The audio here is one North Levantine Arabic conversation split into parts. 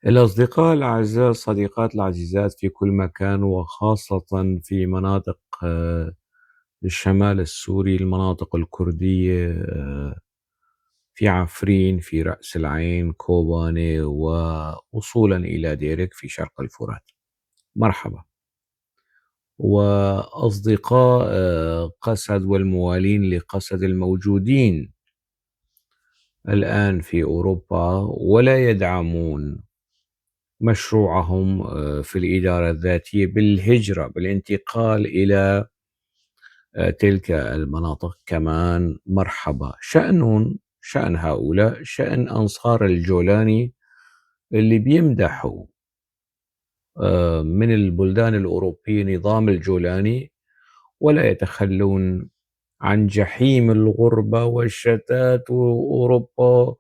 الأصدقاء الأعزاء، الصديقات العزيزات في كل مكان، وخاصة في مناطق الشمال السوري، المناطق الكردية، في عفرين، في رأس العين، كوباني، ووصولا إلى ديريك في شرق الفرات. مرحبا. وأصدقاء قسد والموالين لقسد الموجودين الآن في أوروبا ولا يدعمون مشروعهم في الإدارة الذاتية بالهجرة، بالانتقال إلى تلك المناطق كمان مرحبا. شأن هؤلاء، شأن أنصار الجولاني اللي بيمدحوا من البلدان الأوروبية نظام الجولاني ولا يتخلون عن جحيم الغربة والشتات وأوروبا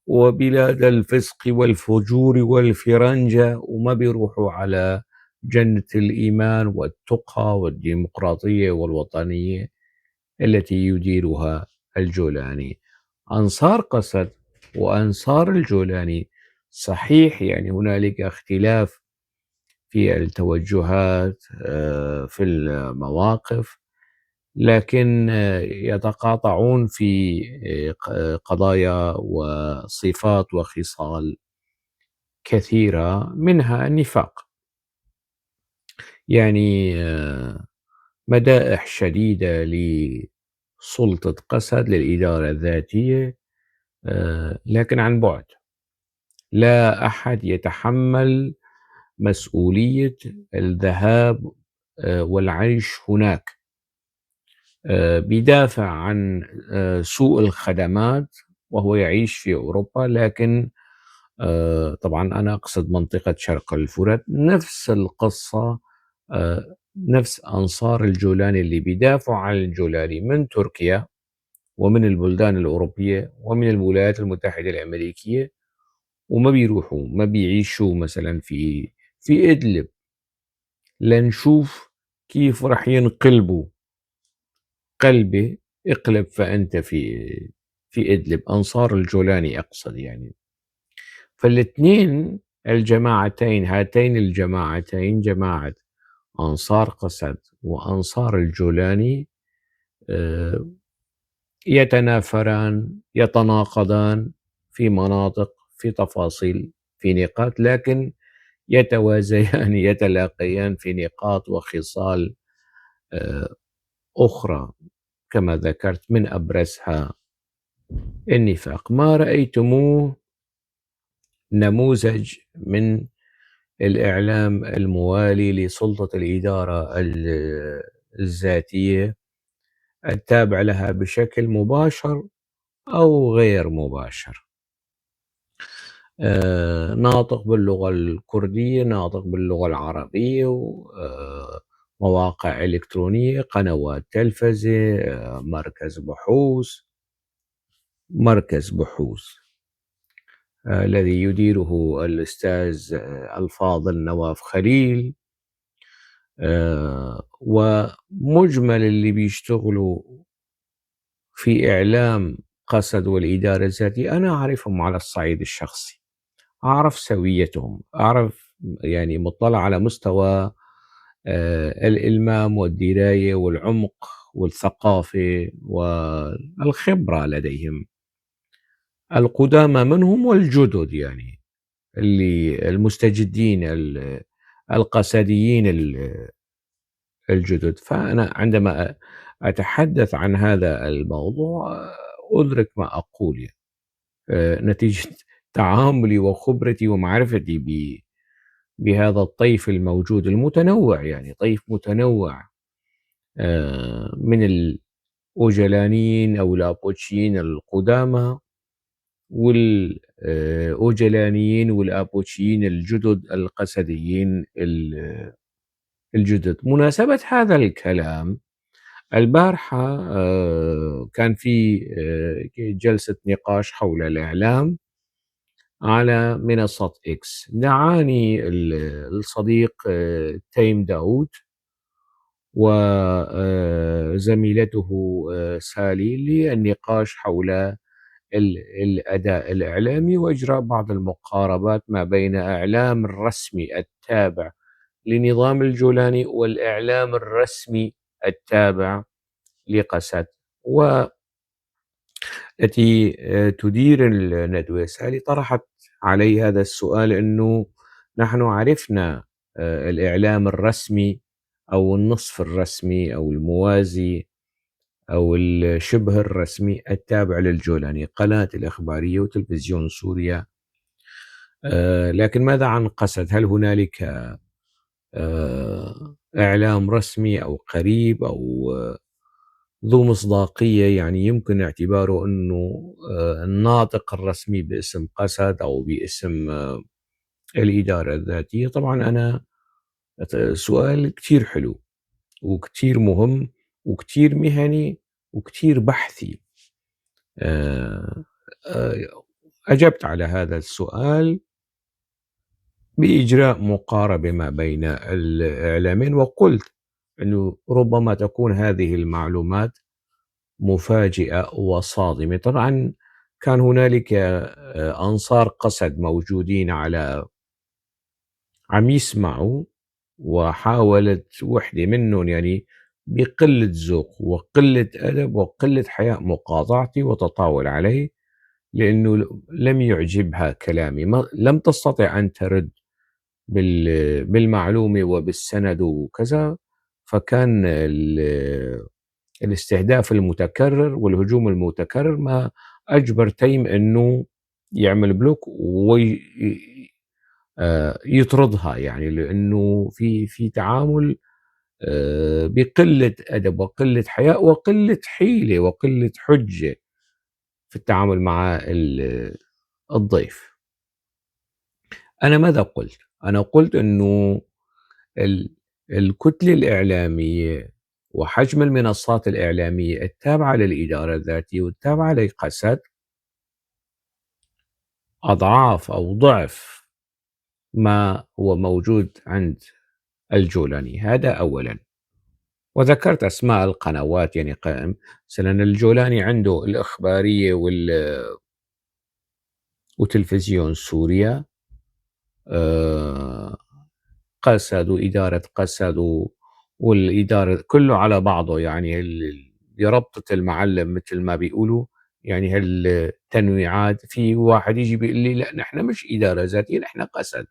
وبلاد الفسق والفجور والفرنجة، وما بيروحوا على جنة الإيمان والتقى والديمقراطية والوطنية التي يديرها الجولاني. أنصار قسد وأنصار الجولاني صحيح هنالك اختلاف في التوجهات، في المواقف، لكن يتقاطعون في قضايا وصفات وخصال كثيرة، منها النفاق. مدائح شديدة لسلطة قسد للإدارة الذاتية، لكن عن بعد. لا أحد يتحمل مسؤولية الذهاب والعيش هناك. بيدافع عن سوء الخدمات وهو يعيش في أوروبا، لكن طبعا أنا أقصد منطقة شرق الفرات. نفس القصة، نفس أنصار الجولاني اللي بيدافعوا عن الجولاني من تركيا ومن البلدان الأوروبية ومن الولايات المتحدة الأمريكية، وما بيروحوا، ما بيعيشوا مثلا في إدلب. لنشوف كيف رح ينقلبوا. قلبي اقلب فأنت في إدلب، أنصار الجولاني أقصد. فالاثنين الجماعتين، هاتين الجماعتين، جماعة أنصار قسد وأنصار الجولاني، يتنافران، يتناقضان في مناطق، في تفاصيل، في نقاط، لكن يتوازيان، يتلاقيان في نقاط وخصال أخرى كما ذكرت، من أبرزها النفاق. ما رأيتموه نموذج من الإعلام الموالي لسلطة الإدارة الذاتية التابع لها بشكل مباشر أو غير مباشر. ناطق باللغة الكردية، ناطق باللغة العربية، مواقع إلكترونية، قنوات تلفزة، مركز بحوث، الذي يديره الأستاذ الفاضل نواف خليل، ومجمل اللي بيشتغلوا في إعلام قسد والإدارة الذاتية أنا أعرفهم على الصعيد الشخصي، أعرف سويتهم، أعرف مطلع على مستوى الإلمام والدراية والعمق والثقافة والخبرة لديهم، القدامى منهم والجدد، اللي المستجدين القسديين الجدد. فأنا عندما أتحدث عن هذا الموضوع أدرك ما أقول، نتيجة تعاملي وخبرتي ومعرفتي بهذا الطيف الموجود المتنوع، طيف متنوع، من الأوجلانيين أو الأبوتشيين القدامى والأوجلانيين والأبوتشيين الجدد القسديين الجدد. مناسبة هذا الكلام، البارحة، كان في جلسة نقاش حول الإعلام على منصة إكس. دعاني الصديق تيم داود و زميلته سالي للنقاش حول الأداء الإعلامي وإجراء بعض المقاربات ما بين إعلام الرسمي التابع لنظام الجولاني والإعلام الرسمي التابع لقسد. والتي تدير الندوة سالي طرحت علي هذا السؤال، أنه نحن عرفنا الإعلام الرسمي أو النصف الرسمي أو الموازي أو الشبه الرسمي التابع للجولاني، قناة الإخبارية وتلفزيون سوريا، لكن ماذا عن قسد؟ هل هنالك إعلام رسمي أو قريب أو ذو مصداقية يعني يمكن اعتباره أنه الناطق الرسمي باسم قسد أو باسم الإدارة الذاتية؟ طبعا أنا سؤال كتير حلو وكتير مهم وكتير مهني وكتير بحثي. أجبت على هذا السؤال بإجراء مقاربة ما بين الإعلامين، وقلت أنه ربما تكون هذه المعلومات مفاجئة وصادمة. طبعا كان هنالك أنصار قسد موجودين على عم يسمعوا، وحاولت وحدة منهم يعني بقلة ذوق وقلة أدب وقلة حياء مقاطعتي وتطاول علي، لأنه لم يعجبها كلامي، ما لم تستطع أن ترد بالمعلومة وبالسند وكذا. فكان الاستهداف المتكرر والهجوم المتكرر ما أجبر تيم أنه يعمل بلوك ويطردها، لأنه في تعامل بقلة أدب وقلة حياء وقلة حيلة وقلة حجة في التعامل مع الضيف. أنا ماذا قلت؟ أنا قلت أنه الكتلة الإعلامية وحجم المنصات الإعلامية التابعة للإدارة الذاتية والتابعة لقسد أضعاف أو ضعف ما هو موجود عند الجولاني، هذا أولا. وذكرت أسماء القنوات، مثلا الجولاني عنده الإخبارية وتلفزيون سوريا، قسد وإدارة قسد والإدارة كله على بعضه، بربطة المعلم مثل ما بيقولوا، هالتنويعات. في واحد يجي بيقول لي لا نحن مش إدارة ذاتية نحن قسد،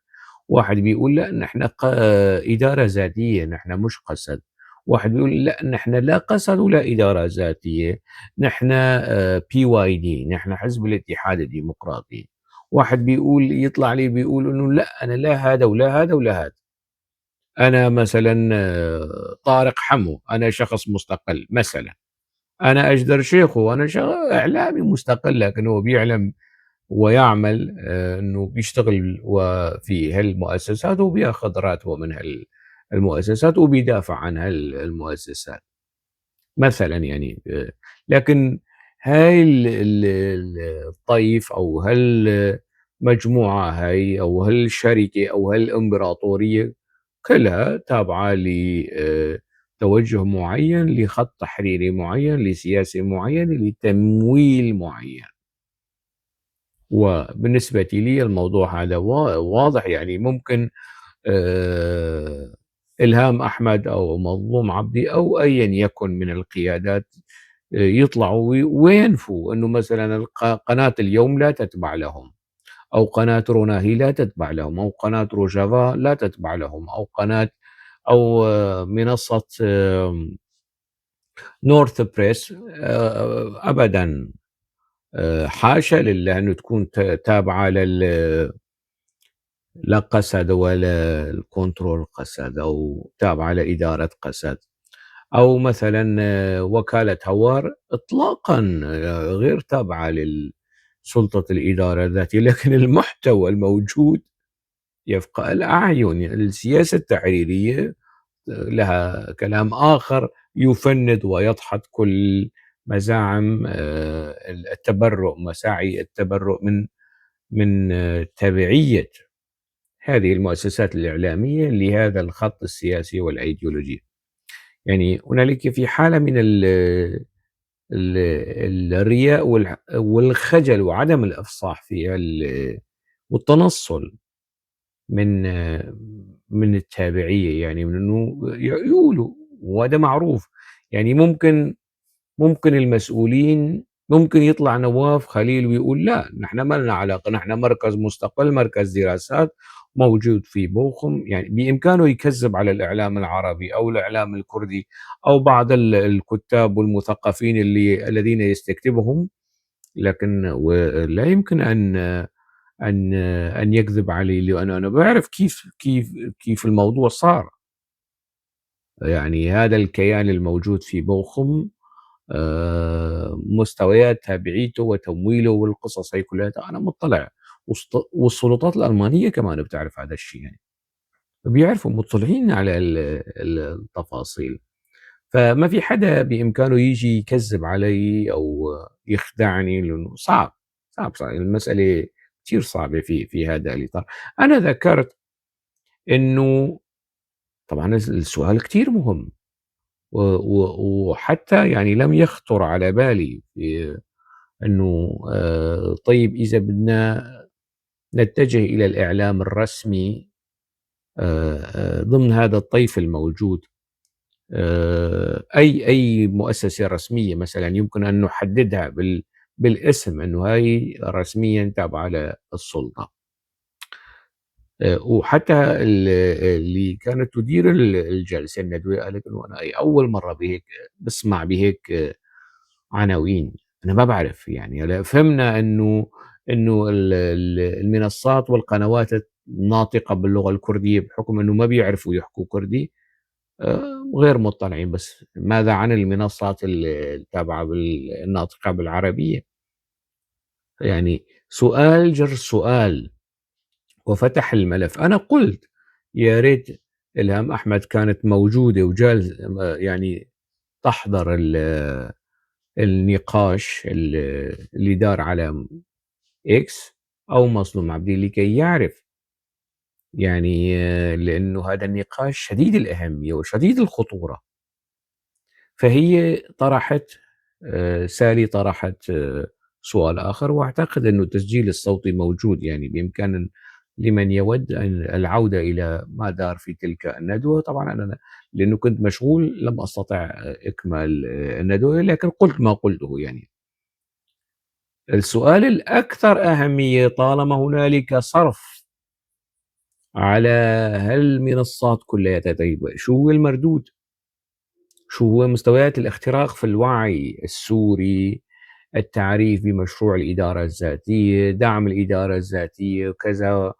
واحد بيقول لا نحن إدارة ذاتية نحن مش قسد، واحد بيقول لا نحن لا قسد ولا إدارة ذاتية نحن بي واي دي، نحن حزب الاتحاد الديمقراطي. واحد بيقول يطلع لي بيقول إنه لا أنا لا هذا ولا هذا ولا هذا، أنا مثلا طارق حمو، أنا شخص مستقل مثلا، أنا أجدر شيخو، أنا إعلامي مستقل، لكن هو بيعلم ويعمل إنه بيشتغل في هالمؤسسات وبياخذ راتبه من هالمؤسسات وبيدافع عن هالمؤسسات مثلا يعني. لكن هاي الطيف أو هالمجموعة هاي أو هالشركة أو هالإمبراطورية كلها تابعة لتوجه معين، لخط تحريري معين، لسياسة معينة، لتمويل معين. وبالنسبة لي الموضوع هذا واضح، ممكن إلهام أحمد أو مظلوم عبدي أو أيا يكن من القيادات يطلعوا وينفوا أنه مثلا قناة اليوم لا تتبع لهم، أو قناة روناهي لا تتبع لهم، أو قناة روجافا لا تتبع لهم، أو قناة أو منصة نورث بريس أبدا، حاشا لله أنه تكون تابعة لا قسد ولا الكنترول قسد، أو تابعة لإدارة قسد، أو مثلا وكالة هوار إطلاقا غير تابعة لسلطة الإدارة الذاتية. لكن المحتوى الموجود يفقأ الأعين. السياسة التحريرية لها كلام آخر يفند ويدحض كل مزاعم التبرؤ، مساعي التبرؤ من تبعية هذه المؤسسات الإعلامية لهذا الخط السياسي والأيديولوجي. هنالك في حالة من الرياء والخجل وعدم الإفصاح في والتنصل من التابعية، يعني من إنه يقولوا، وهذا معروف. يعني ممكن المسؤولين، ممكن يطلع نواف خليل ويقول لا نحن ما لنا علاقة، نحن مركز مستقل، مركز دراسات موجود في بوخم، يعني بإمكانه يكذب على الإعلام العربي أو الإعلام الكردي أو بعض الكتاب والمثقفين الذين يستكتبهم، لكن لا يمكن أن يكذب علي، لأنه أنا بعرف كيف الموضوع صار. يعني هذا الكيان الموجود في بوخم، مستويات تابعيته وتمويله والقصص هي كلها أنا مطلع، والسلطات الألمانية كمان بتعرف هذا الشيء، يعني بيعرفوا، مطلعين على التفاصيل. فما في حدا بإمكانه يجي يكذب علي أو يخدعني، لأنه صعب، صعب، صعب. المسألة كثير صعبة في هذا الإطار. أنا ذكرت إنه طبعا السؤال كثير مهم، وحتى لم يخطر على بالي إنه، طيب إذا بدنا نتجه إلى الإعلام الرسمي، ضمن هذا الطيف الموجود، أي مؤسسة رسمية مثلا يمكن أن نحددها بالاسم إنه هاي رسميا تابعة للسلطة. وحتى اللي كانت تدير الجلسة الندوة قالت إنه أنا أول مرة بسمع بهيك عناوين، أنا ما بعرف. هلا فهمنا إنه المنصات والقنوات الناطقة باللغة الكردية بحكم إنه ما بيعرفوا يحكوا كردي، غير مطلعين، بس ماذا عن المنصات التابعة الناطقة بالعربية؟ سؤال جر سؤال وفتح الملف. أنا قلت يا ريت إلهام أحمد كانت موجودة وجالس تحضر النقاش اللي دار على إكس أو مظلوم عبدي لكي يعرف، لأنه هذا النقاش شديد الأهمية وشديد الخطورة. فهي سالي طرحت سؤال آخر، وأعتقد أنه التسجيل الصوتي موجود، بإمكان لمن يود أن العودة إلى ما دار في تلك الندوة. طبعا أنا لأنه كنت مشغول لم أستطع إكمال الندوة، لكن قلت ما قلته. السؤال الأكثر أهمية، طالما هنالك صرف على هالمنصات كلها، طيب شو هو المردود؟ شو هو مستويات الاختراق في الوعي السوري، التعريف بمشروع الإدارة الذاتية، دعم الإدارة الذاتية وكذا.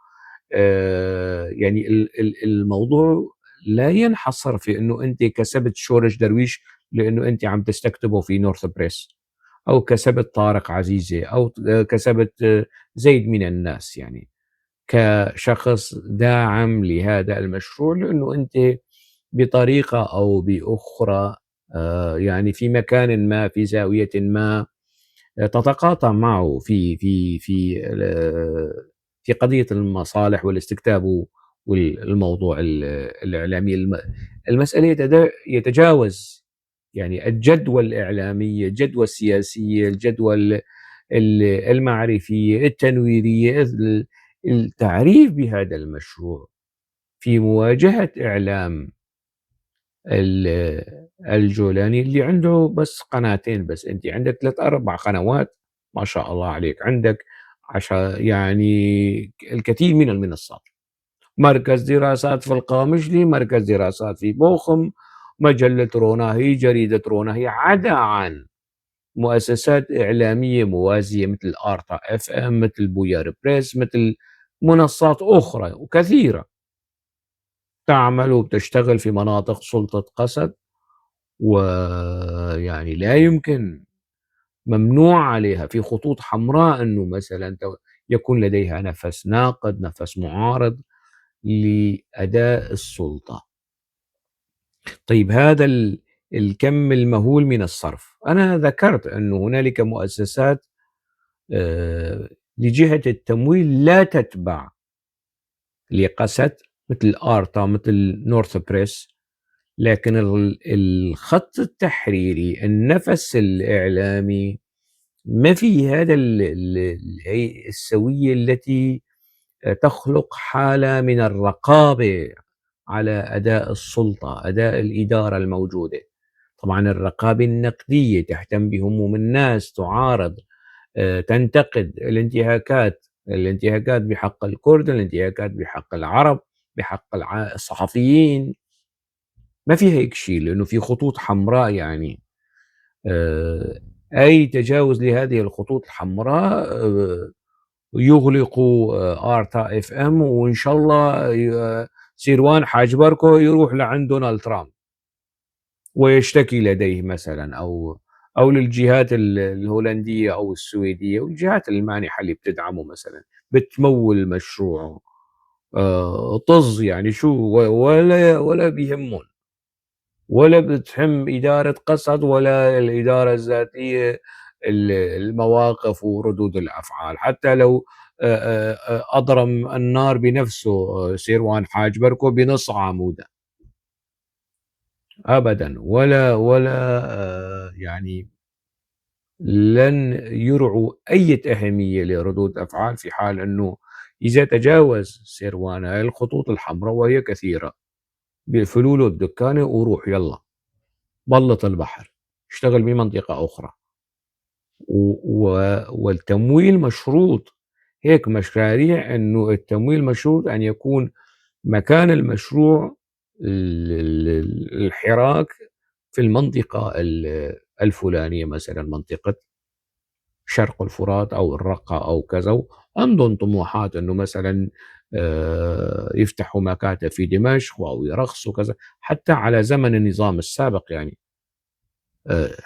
الموضوع لا ينحصر في أنه أنت كسبت شورش درويش لأنه أنت عم تستكتبه في نورث بريس، أو كسبت طارق عزيزي، أو كسبت زيد من الناس، كشخص داعم لهذا المشروع، لأنه أنت بطريقة أو بأخرى، في مكان ما، في زاوية ما، تتقاطع معه في قضية المصالح والاستكتاب والموضوع الإعلامي. المسألة يتجاوز الجدوى الإعلامية، الجدوى السياسية، الجدوى المعرفية، التنويرية، التعريف بهذا المشروع في مواجهة إعلام الجولاني اللي عنده بس قناتين بس، أنت عندك 3-4 قنوات ما شاء الله عليك، عندك الكثير من المنصات، مركز دراسات في القامشلي، مركز دراسات في بوخم، مجلة روناهي، جريدة روناهي، عدا عن مؤسسات إعلامية موازية مثل آرتا اف ام، مثل بويار بريس، مثل منصات أخرى وكثيرة تعمل وبتشتغل في مناطق سلطة قسد، ويعني لا يمكن، ممنوع عليها في خطوط حمراء أنه مثلا يكون لديها نفس ناقد، نفس معارض لأداء السلطة. طيب هذا الكم المهول من الصرف، أنا ذكرت أنه هنالك مؤسسات لجهة التمويل لا تتبع لقسد، مثل آرتا، مثل نورث بريس، لكن الخط التحريري، النفس الإعلامي، ما في هذا السوية التي تخلق حالة من الرقابة على أداء السلطة، أداء الإدارة الموجودة. طبعا الرقابة النقدية تهتم بهموم الناس، تعارض، تنتقد الانتهاكات بحق الكرد، الانتهاكات بحق العرب، بحق الصحفيين. ما في هيك شيء، لأنه في خطوط حمراء. أي تجاوز لهذه الخطوط الحمراء يغلق آرتا اف ام، وإن شاء الله سيروان حاج بركو يروح لعند دونالد ترامب ويشتكي لديه مثلا، أو للجهات الهولندية أو السويدية والجهات المانحة اللي بتدعمه مثلا، بتمول مشروعه. طز يعني، شو ولا بيهمهم، ولا بتهم إدارة قسد ولا الإدارة الذاتية المواقف وردود الأفعال. حتى لو أضرم النار بنفسه سيروان حاج بركو بنص عموده، أبدا ولا لن يرعوا أي أهمية لردود أفعال في حال أنه إذا تجاوز سيروان هاي الخطوط الحمراء، وهي كثيرة، بيقفلوا له الدكانة وروح يلا بلط البحر، اشتغل بمنطقة أخرى. والتمويل مشروط، هيك مشاريع أنه التمويل مشروط أن يكون مكان المشروع الحراك في المنطقة الفلانية، مثلا منطقة شرق الفرات أو الرقة أو كذا. عندهم طموحات أنه مثلا يفتحوا مكاتب في دمشق أو يرخصوا كذا، حتى على زمن النظام السابق.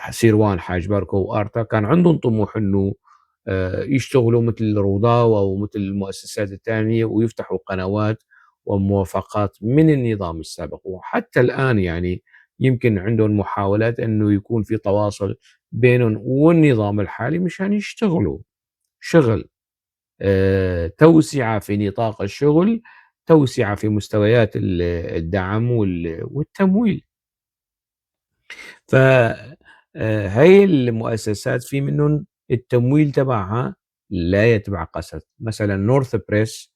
سيروان حاج بركو وآرتا كان عندهم طموح أنه يشتغلوا مثل روضاو أو مثل المؤسسات الثانية ويفتحوا قنوات وموافقات من النظام السابق. وحتى الآن يمكن عندهم محاولات أنه يكون في تواصل بينهم والنظام الحالي مشان يشتغلوا شغل، توسعة في نطاق الشغل، توسعة في مستويات الدعم والتمويل. هاي المؤسسات في منهم التمويل تبعها لا يتبع قسد. مثلا نورث بريس،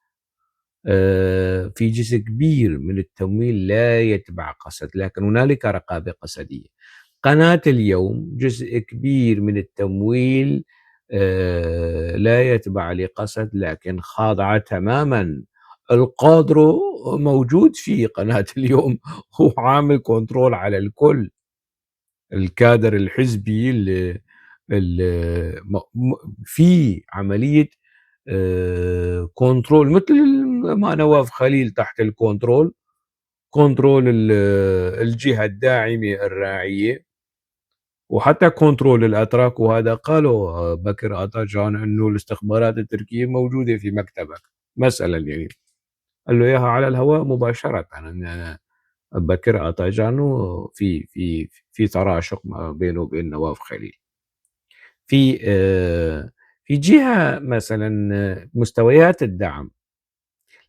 في جزء كبير من التمويل لا يتبع قسد، لكن هنالك رقابة قسدية. قناة اليوم جزء كبير من التمويل لا يتبع لقسد، لكن خاضعة تماما. القادرو موجود في قناة اليوم، هو عامل control على الكل. الكادر الحزبي اللي في عملية control، مثل ما نواف خليل تحت ال control، control الجهة الداعمة الراعية، وحتى control الأتراك. وهذا قالوا بكر أتاجان أنه الاستخبارات التركية موجودة في مكتبك مثلا، قال له إياها على الهواء مباشرة. أن بكر أتاجان في تراشق ما بينه وبين نواف خليل. في جهة مثلا مستويات الدعم،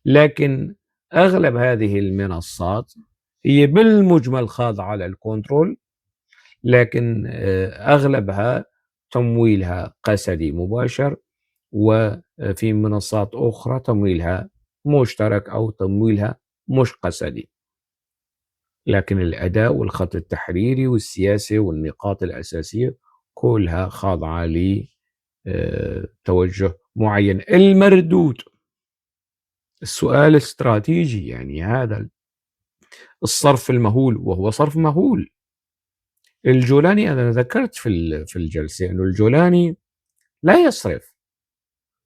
لكن أغلب هذه المنصات هي بالمجمل خاضعة للكنترول، لكن أغلبها تمويلها قسدي مباشر، وفي منصات أخرى تمويلها مشترك أو تمويلها مش قسدي. لكن الأداء والخط التحريري والسياسي والنقاط الأساسية كلها خاضعة ل توجه معين. المردود، السؤال الاستراتيجي، هذا الصرف المهول، وهو صرف مهول. الجولاني، أنا ذكرت في الجلسة أنه الجولاني لا يصرف.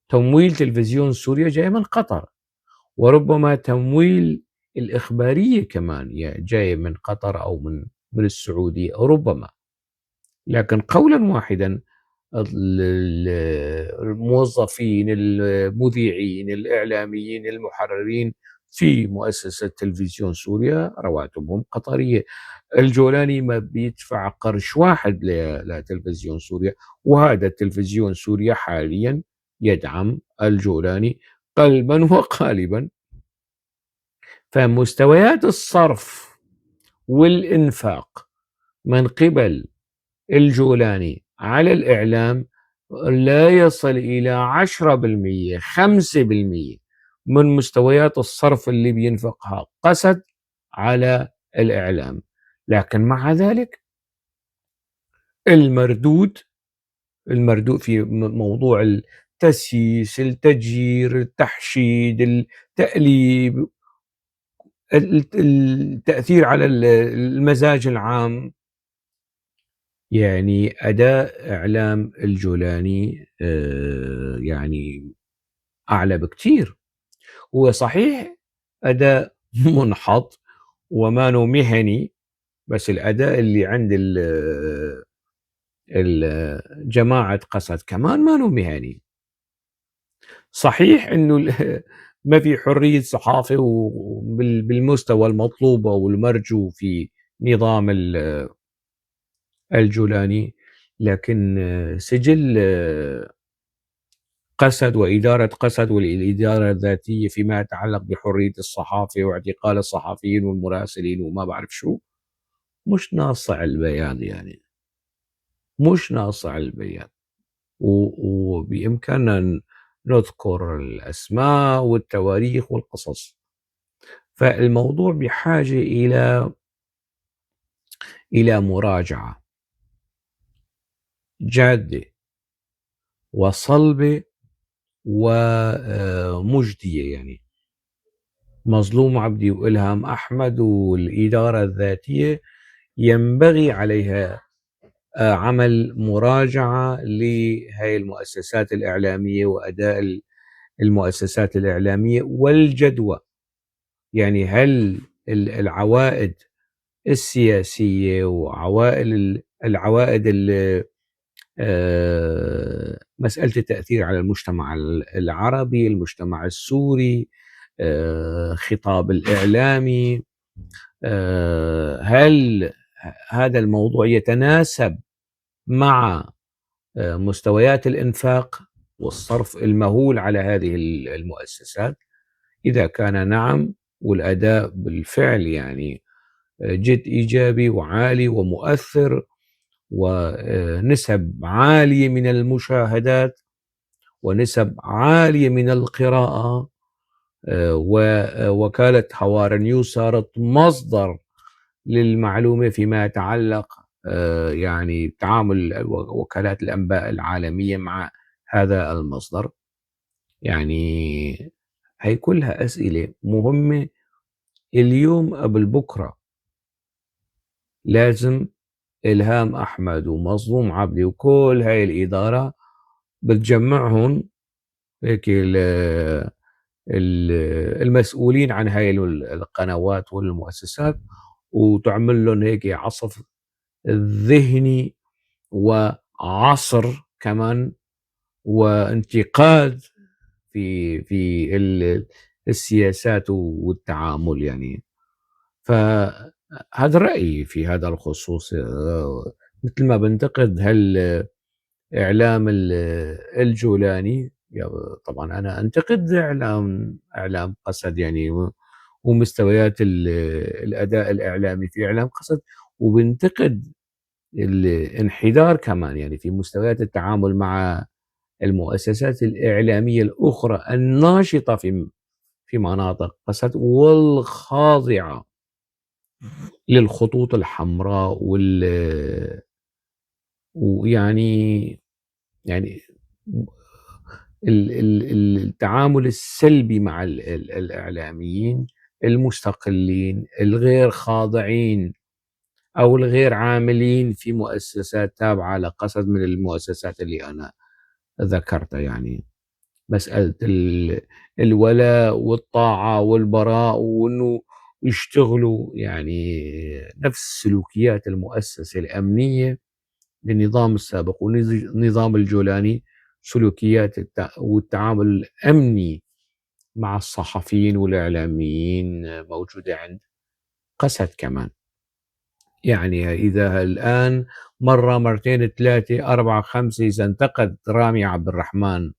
تمويل تلفزيون سوريا جاي من قطر، وربما تمويل الإخبارية كمان جاي من قطر أو من السعودية ربما. لكن قولا واحدا الموظفين، المذيعين، الإعلاميين، المحررين في مؤسسة تلفزيون سوريا رواتبهم قطرية. الجولاني ما بيدفع قرش واحد لتلفزيون سوريا، وهذا التلفزيون سوريا حاليا يدعم الجولاني قلبا وقالبا. فمستويات الصرف والإنفاق من قبل الجولاني على الإعلام لا يصل إلى 10%، 5% من مستويات الصرف اللي بينفقها قسد على الإعلام. لكن مع ذلك المردود في موضوع التسييس، التجير، التحشيد، التأليب، التأثير على المزاج العام، أداء إعلام الجولاني أعلى بكتير. هو صحيح أداء منحط وما مهني، بس الأداء اللي عند جماعة قسد كمان ما مهني. صحيح إنه ما في حرية صحافة بالمستوى المطلوب أو المرجو في نظام الجولاني، لكن سجل قسد وإدارة قسد والإدارة الذاتية فيما يتعلق بحرية الصحافة واعتقال الصحفيين والمراسلين وما بعرف شو مش ناصع البياض، مش ناصع البياض. وبإمكاننا نذكر الأسماء والتواريخ والقصص. فالموضوع بحاجة إلى مراجعة جادة وصلبة ومجدية. مظلوم عبدي وإلهام أحمد والإدارة الذاتية ينبغي عليها عمل مراجعة لهذه المؤسسات الإعلامية وأداء المؤسسات الإعلامية والجدوى. هل العوائد السياسية وعوائل العوائد مسألة التأثير على المجتمع العربي، المجتمع السوري، خطاب الإعلامي، هل هذا الموضوع يتناسب مع مستويات الإنفاق والصرف المهول على هذه المؤسسات؟ إذا كان نعم، والأداء بالفعل جد إيجابي وعالي ومؤثر ونسب عالية من المشاهدات ونسب عالية من القراءة، ووكالة حوار نيوز صارت مصدر للمعلومة فيما يتعلق تعامل وكالات الأنباء العالمية مع هذا المصدر. هي كلها أسئلة مهمة اليوم قبل بكرة. لازم إلهام أحمد ومظلوم عبدي وكل هاي الإدارة بتجمعهم هيك المسؤولين عن هاي القنوات والمؤسسات، وتعمل لهم هيك عصف ذهني وعصر كمان وانتقاد في السياسات والتعامل. فهذا رأيي في هذا الخصوص. مثل ما بنتقد هالإعلام الجولاني، طبعا أنا أنتقد إعلام قسد ومستويات الأداء الإعلامي في إعلام قسد، وبنتقد الانحدار كمان في مستويات التعامل مع المؤسسات الإعلامية الأخرى الناشطة في مناطق قسد والخاضعة للخطوط الحمراء ويعني يعني التعامل السلبي مع الإعلاميين المستقلين الغير خاضعين أو الغير عاملين في مؤسسات تابعة لقسد من المؤسسات اللي أنا ذكرتها. مسألة الولاء والطاعة والبراء وإنه يشتغلوا نفس سلوكيات المؤسسة الأمنية للنظام السابق والنظام الجولاني، سلوكيات والتعامل الأمني مع الصحفيين والإعلاميين موجودة عند قسد كمان. إذا الآن مرة مرتين 3 4 5 إذا انتقد رامي عبد الرحمن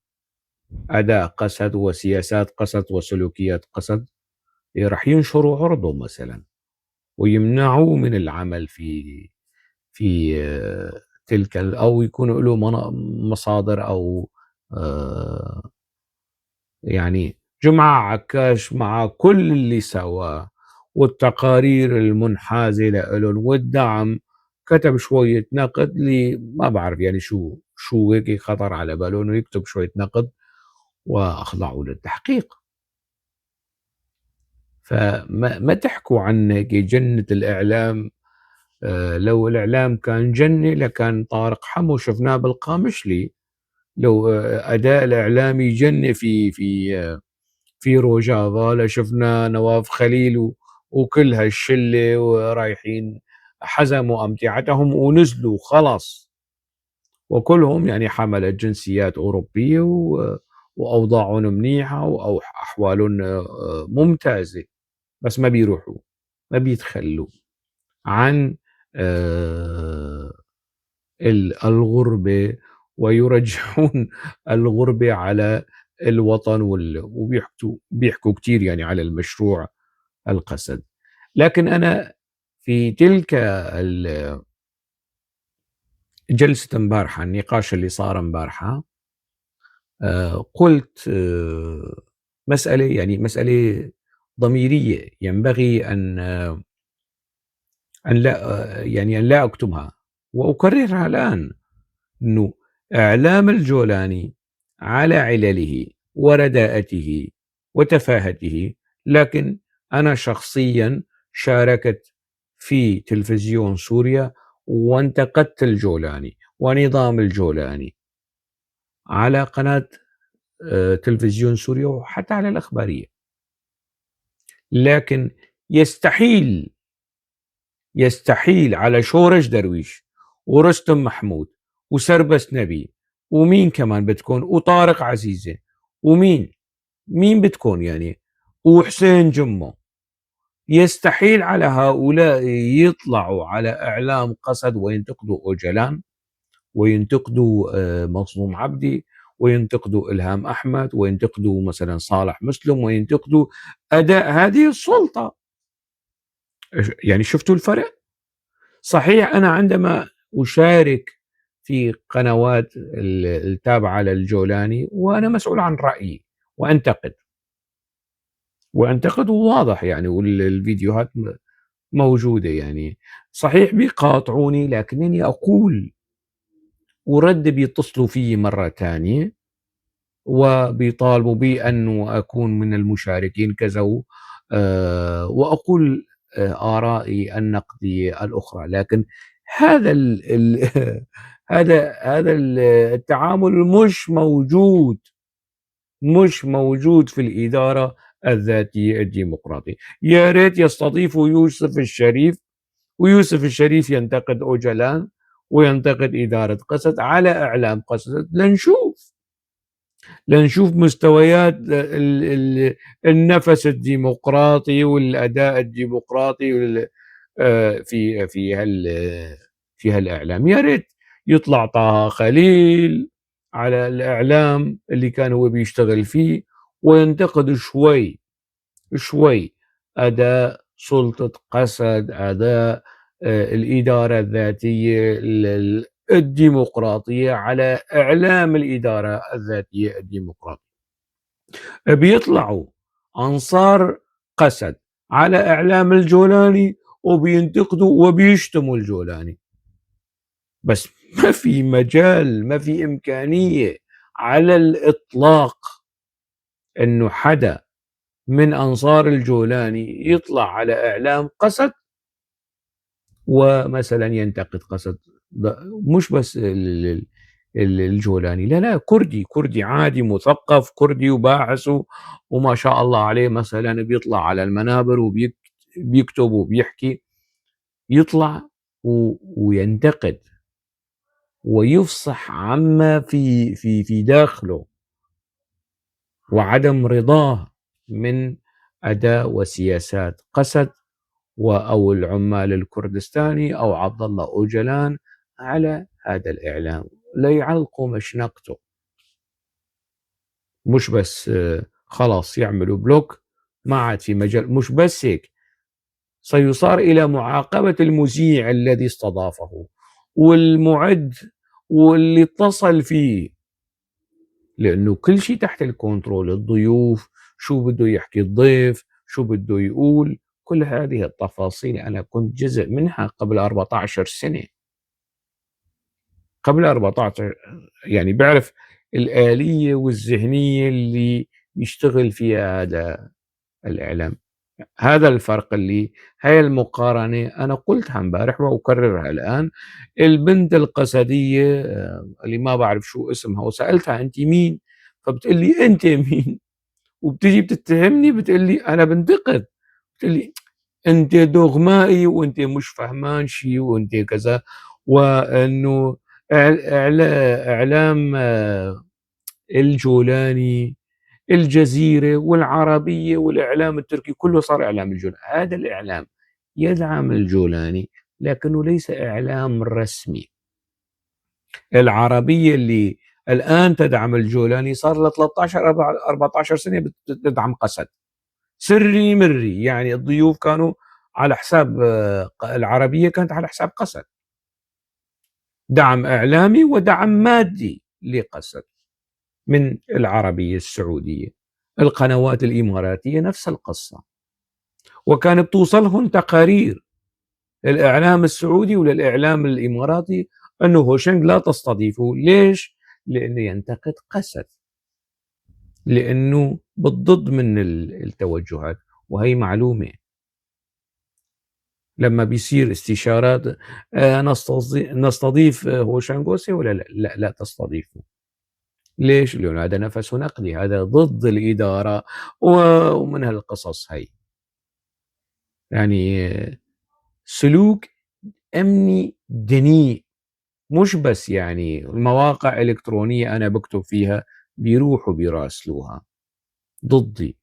أداء قسد وسياسات قسد وسلوكيات قسد، رح ينشروا عرضه مثلا. ويمنعوه من العمل في تلك، أو يكون له مصادر أو يعني جمعة عكاش مع كل اللي سواه والتقارير المنحازة لإلهم والدعم، كتب شوية نقد اللي ما بعرف يعني شو هيك خطر على باله إنه يكتب شوية نقد وأخضعه للتحقيق. فما ما تحكوا عن هيك جنة الإعلام. لو الإعلام كان جنة لكان طارق حمو شفناه بالقامشلي. لو أداء الإعلامي جنة في روجافا لشفنا نواف خليل وكل هالشلة ورايحين حزموا أمتعتهم ونزلوا خلاص، وكلهم حملت جنسيات أوروبية وأوضاعهم منيحة وأحوالهم ممتازة، بس ما بيروحوا، ما بيتخلوا عن الغربة ويرجحون الغربة على الوطن، وبيحكوا كتير على المشروع القسد. لكن أنا في تلك جلسة امبارحة، النقاش اللي صار امبارحة، قلت مسألة ضميرية ينبغي أن لا أكتمها، وأكررها الآن، أنه إعلام الجولاني على علله ورداءته وتفاهته، لكن أنا شخصيا شاركت في تلفزيون سوريا وانتقدت الجولاني ونظام الجولاني على قناة تلفزيون سوريا وحتى على الأخبارية. لكن يستحيل على شورش درويش ورستم محمود وسربست نبي ومين كمان بتكون وطارق عزيزة ومين مين بتكون وحسين جمو، يستحيل على هؤلاء يطلعوا على إعلام قسد وينتقدوا أوجلان وينتقدوا مظلوم عبدي وينتقدوا إلهام أحمد وينتقدوا مثلا صالح مسلم وينتقدوا أداء هذه السلطة. شفتوا الفرق؟ صحيح أنا عندما أشارك في قنوات التابعة للجولاني وأنا مسؤول عن رأيي وأنتقد واضح والفيديوهات موجودة، صحيح بيقاطعوني لكنني أقول ورد بيتصلوا فيي مرة تانية وبيطالبوا بي أنه أكون من المشاركين كذا وأقول آرائي النقدية الأخرى. لكن هذا هذا التعامل مش موجود في الإدارة الذاتية الديمقراطية. يا ريت يستضيفوا يوسف الشريف، ويوسف الشريف ينتقد أوجلان وينتقد إدارة قسد على إعلام قسد، لنشوف مستويات النفس الديمقراطي والأداء الديمقراطي في هالإعلام. يا ريت يطلع طه خليل على الإعلام اللي كان هو بيشتغل فيه وينتقد شوي أداء سلطة قسد، أداء الإدارة الذاتية الديمقراطية على إعلام الإدارة الذاتية الديمقراطية. بيطلعوا أنصار قسد على إعلام الجولاني وبينتقدوا وبيشتموا الجولاني، بس ما في مجال، ما في إمكانية على الإطلاق إنه حدا من أنصار الجولاني يطلع على إعلام قسد ومثلا ينتقد قسد. مش بس الجولاني، لا لا، كردي عادي مثقف كردي وباحث وما شاء الله عليه، مثلا بيطلع على المنابر وبيكتب وبيحكي، يطلع وينتقد ويفصح عما في داخله وعدم رضاه من أداء وسياسات قسد أو العمال الكردستاني أو عبد الله أوجلان على هذا الإعلام، لا يعلقوا مشنقته. مش بس خلاص يعملوا بلوك، ما عاد في مجال. مش بس هيك، سيصار إلى معاقبة المذيع الذي استضافه والمعد واللي اتصل فيه، لأنه كل شيء تحت الكنترول، الضيوف شو بده يحكي، الضيف شو بده يقول، كل هذه التفاصيل أنا كنت جزء منها قبل 14 سنة، قبل 14 يعني بعرف الآلية والذهنية اللي يشتغل فيها هذا الإعلام. هذا الفرق اللي هاي المقارنة أنا قلتها امبارح وأكررها الآن. البنت القسدية اللي ما بعرف شو اسمها وسألتها أنت مين، فبتقول لي أنت مين، وبتيجي بتتهمني بتقول لي أنا بنتقد، بتقول لي أنت دغمائي وأنت مش فهمان شيء وأنت كذا، وأنه إعلام الجولاني، الجزيرة والعربية والإعلام التركي كله صار إعلام الجولاني. هذا الإعلام يدعم الجولاني لكنه ليس إعلام رسمي. العربية اللي الآن تدعم الجولاني صار لها 13 14 سنة بتدعم قسد سري مري، يعني الضيوف كانوا على حساب العربية، كانت على حساب قسد، دعم إعلامي ودعم مادي لقسد من العربية السعودية. القنوات الإماراتية نفس القصة، وكانت توصلهم تقارير للإعلام السعودي وللإعلام الإماراتي أنه هوشنغ لا تستضيفه. ليش؟ لأنه ينتقد قسد، لأنه بالضد من التوجهات. وهي معلومة لما بيصير استشارات نستضيف هوشنغ أوسي ولا لا؟ لا، لا تستضيفه. ليش؟ لأنه هذا نفسه نقدي، هذا ضد الإدارة ومن هالقصص هي. سلوك أمني دنيء، مش بس المواقع الإلكترونية أنا بكتب فيها بيروحوا بيراسلوها ضدي،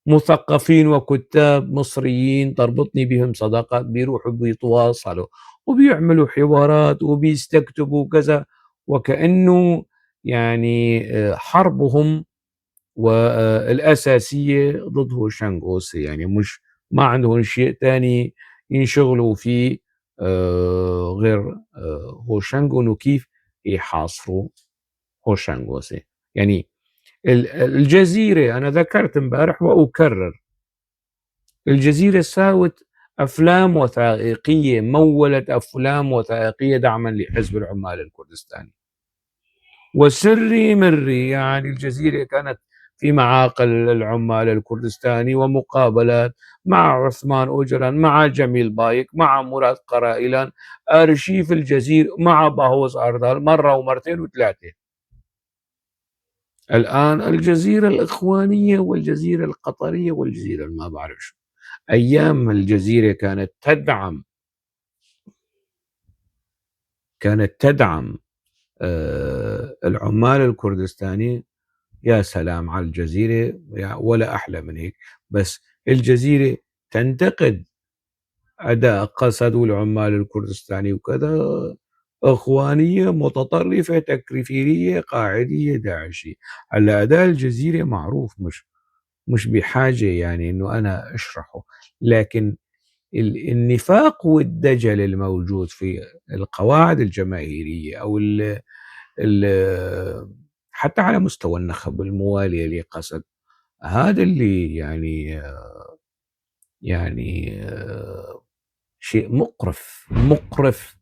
مثقفين وكتاب مصريين تربطني بهم صداقات بيروحوا بيتواصلوا وبيعملوا حوارات وبيستكتبوا كذا، وكأنه حربهم والأساسية ضد هوشنغ أوسي، مش ما عندهم شيء تاني ينشغلوا فيه غير هوشنغ، وإنه كيف يحاصروا هوشنغ أوسي. الجزيرة أنا ذكرت امبارح وأكرر، الجزيرة ساوت أفلام وثائقية، مولت أفلام وثائقية دعما لحزب العمال الكردستاني، وسري مري الجزيرة كانت في معاقل العمال الكردستاني ومقابلات مع عثمان أوجلان، مع جميل بايك، مع مراد قرائلان، أرشيف الجزيرة مع باهوز أردال مرة ومرتين وثلاثة. الآن الجزيرة الإخوانية والجزيرة القطرية والجزيرة ما بعرف شو. أيام الجزيرة كانت تدعم العمال الكردستاني. يا سلام على الجزيرة، ولا أحلى من هيك. بس الجزيرة تنتقد أداء قسد والعمال الكردستاني وكذا، إخوانية متطرفة تكفيرية قاعدية داعشية. هلا أداء الجزيرة معروف، مش بحاجة إنه أنا أشرحه، لكن النفاق والدجل الموجود في القواعد الجماهيرية أو حتى على مستوى النخب الموالية لقسد، هذا اللي شيء مقرف، مقرف،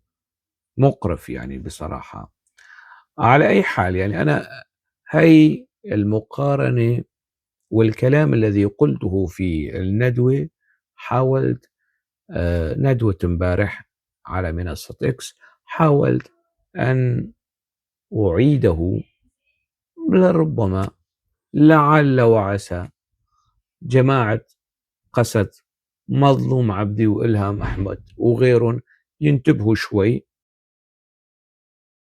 مقرف بصراحة. على أي حال أنا هاي المقارنة والكلام الذي قلته في الندوة، حاولت، ندوة امبارح على منصة إكس، حاولت أن أعيده، لربما لعل وعسى جماعة قسد مظلوم عبدي وإلهام أحمد وغيرهم ينتبهوا شوي